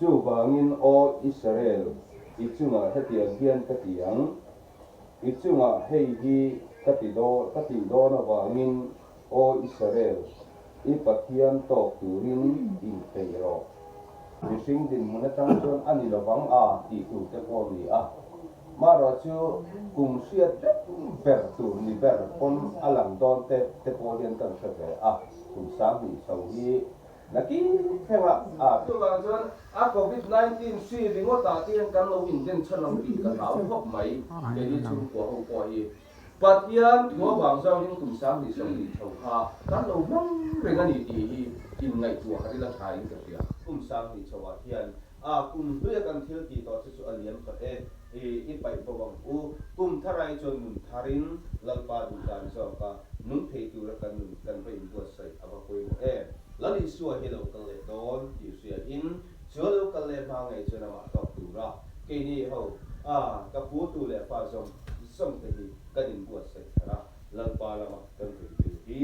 Chuvangin, Aw Israel, i chungah hetiang hian ka ti ang, i chungah hei hi ka ti dawn, ka tih dawn avangin, Aw Israel, i Pathian tawk turin inpeih rawh. Mihring dinhmun atang chuan a ni lovang a tih tur te pawh a ni a. Marawh chu kum hriat vek ber tur ni ber pawn a lang dawn te te pawh hian kan hre ve a, kum 2000 chho hi Nakin thlengah a. Chuvang chuan a Covid 19 hri ringawtah te hian kan lo inden chhan ang tih ka hlau khawp mai, keini chhungkua ho pawh hi. Pathian thu avang zawngin kum 20 20 chho kha kan lo hmang reng a ni tih hi inngaihtuah har ila tha in ka hria. Kum 20 chho ah hian a kum hluia kan thil tih tawh chu chu a liam tawh e, i i paih bo ang u. Kum thar ai chuan nun tharin Lalpa duh dan zawka nung thei tura kan nun kan va inbuatsaih a va pawimawh em. Lal Isua hi lo kal leh dawn tih hria in chu a lo kal leh hma ngei chuan amah tawk tura keini ho a ka pu tu leh fa zawng zawng te hi kan inbuatsaih thar a, Lalpa lama kan hawi tur hi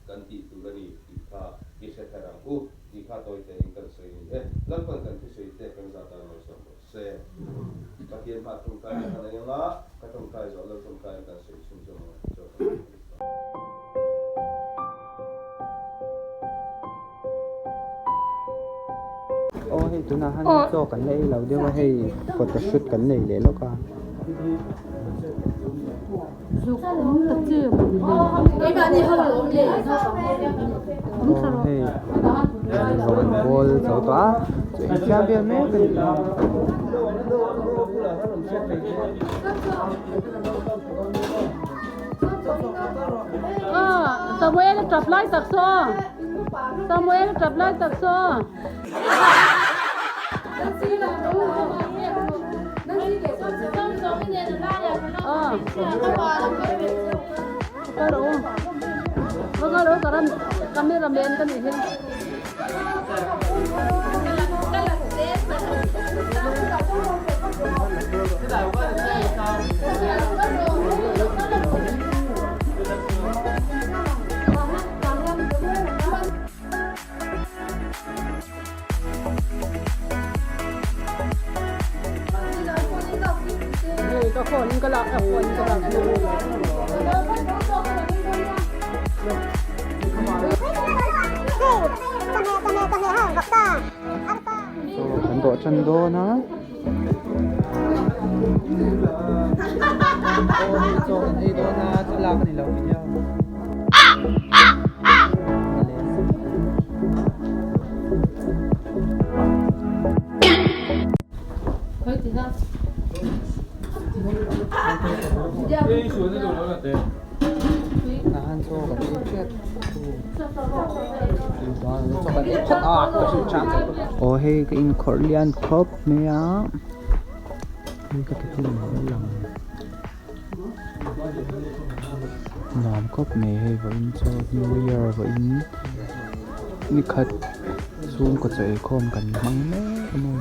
kan tih tur a ni tih kha i hre thar ang u tih kha tawi te in kan sawi a ni e. Lalpan kan thusawi te kan zah tan malsawm rawh se. Pathian hma tawngtai na kan ei anga ka tawngtai zawh lo tawngtai na kan sawi chhunzawm anga chaw kan ei a ni ta. Aw hei tunah han chaw kan la ei lo deuh a hei photoshoot kan nei leh lawk a. Aw hei rawng an bawl zo tawh a chu insiam vel mek a ni. Samuel tap lai tak saw Samuel tap lai tak saw Cameraman ka nih hi. Ka phone ka lak ka phone ka lak. Kan dawh tan dawn a. Aw hei chaw kan ei dawn a thlalak a ni lo video. Nahan chaw kan ei tep chaw kan ei phawt a ka hrilh chang aw hei ka inkhawrh lian khawp mai a hei ka ti lang Nuam khawp mai hei vawiin chu new year vawiin nikhat chhungkaw chaw eikhawm kan hmang mek a ni.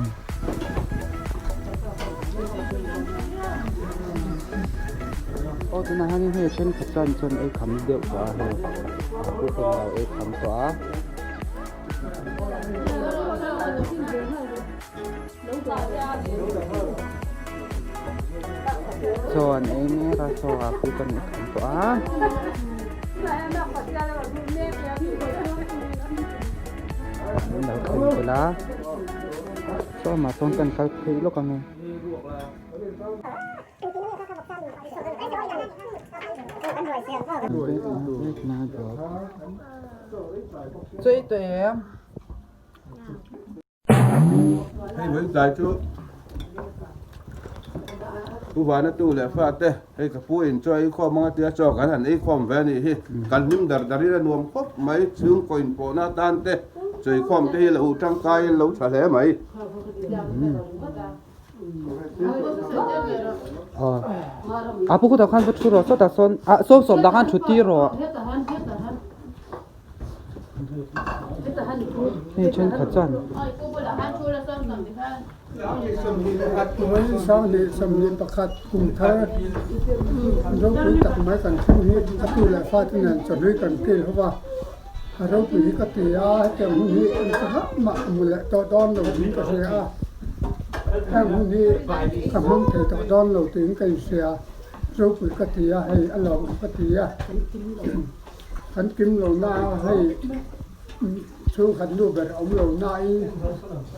Aw tunah hianin hei thenkhat chuan chuan ei kham deuh tawh a hei a pu pawn a lo ei kham tawh a. Chaw an ei mek a chaw ah pawh kan ei kham tawh a. An lo thleng tel a chaw mah chuan kan kal phei lawk ang e. Chaw ei tawh em? Hei vawi tlai chu Pu Vana tu leh fa te hei ka pu in chaw ei khawm anga tia chaw kan han ei khawm ve a nih hi kan hlim dar dar in a nuam khawp mai chhungkaw in pawhna atan te chaw ei khawm te hi lo tangkai in lo tha hle mai. A pu khutah khan va thu rawh sawtah sawn ah sawm sawm dah khan thut tir rawh. Hei thenkhat chuan 21 kum thar ropui tak mai kan thleng hi a tu leh fa te nen chawhlui kan kil ho va. A ropui hi ka ti a, hetiang hun hi engtikah mah ka hmu leh tawh dawn lo tiin ka hria a, heng hun hi ka hmang thei tawh dawn lo tiin ka inhria. Ropui ka ti a, hei a lawmawm ka ti a, kan kim lo na a, hei chhungkhat nu ber a awm lo nain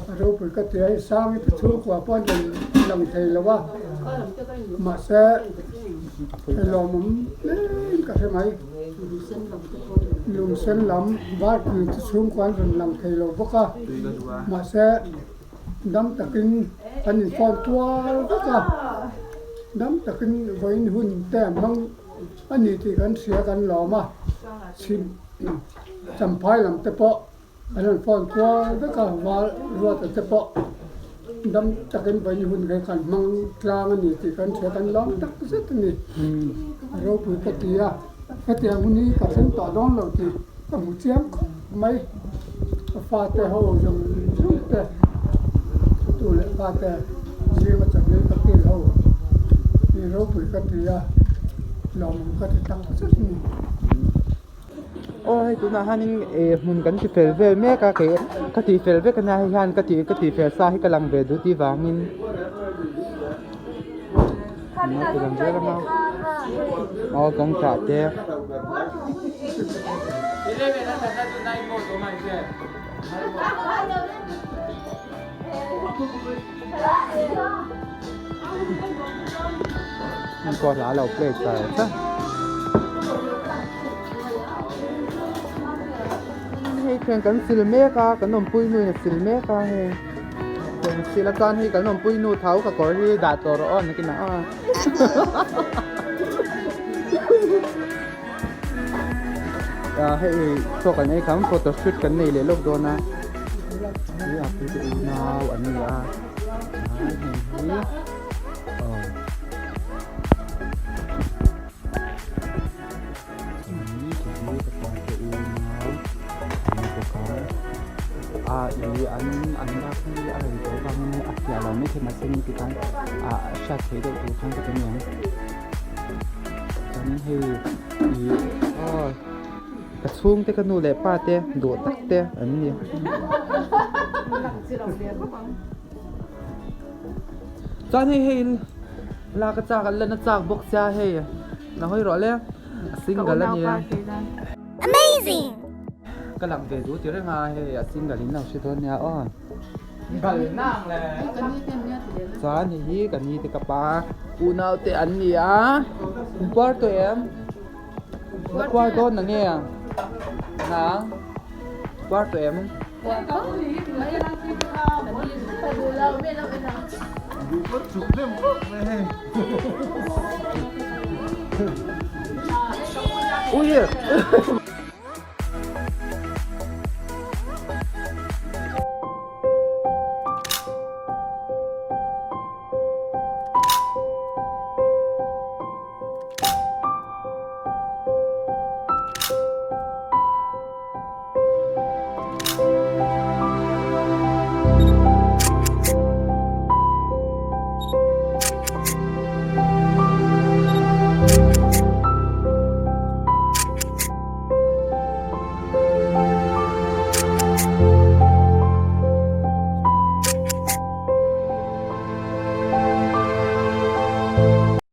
a ropui ka ti a, hei Sangi te chhungkua pawh an rawn lang thei lo a, mahse hei lawmawm hlein ka hre mai. Lungsen lam Varpui te chhungkua an rawn lang thei lo bawk a, mahse dam takin an infawn tual vek a, dam takin vawiin hun te an hmang a ni tih kan hria kan lawm a, chhim champhai lam te pawh an rawn fawn kual vek a, val ruata te pawh dam takin vawiin hun kha kan hmang tlang a ni tih kan hria kan lawm tak zet a ni, a ropui ka ti a, hetiang hun hi ka thleng tawh dawn lo tih ka hmu chiang khawp mai, ka fate ho zawng zawng te tu leh fate zinga chawhmeh ka kil ho hi ropui ka ti a, lawmawm ka ti tak zet a ni. Aw hei tunah hianin eh hmun kan ti fel vel mek a kei ka tih fel vek ania hei hian ka tih ka tih fel sa hi ka lang ve duh tih vangin eng ti lang zel anga aw kawngchah te. Enkawl hla lo play char char. Hei thleng kan sil mek a kan awmpui nu in a sil mek a hei thleng sil a chuan hei kan awmpui nu thau ka kawr hi dah tawh rawh aw nakinah a ah hei chaw kan ei kham photo shoot kan nei leh lawk dawn a hei a pui te unau an ni a hei hi aw. A ih an an lak hi a rei tawh avangin a fiah lo maithei mahse ni tikhan ah hriat theih deuh tur khan ka ti mai ang chuanin hei ih aw ka chhungte ka nu leh pa te duh tak te an ni. Chuan hei hei lak a chak an lan a chak bawk sia hei na hawi rawh le a single a nia Amazing! Ka lang ve duh ti reng a hei a single in lo hre dawn nia aw Chuan hei hi ka ni te ka pa unau te an ni a in puar tawh em na puar dawn na nge nang puar tawh em. Ui!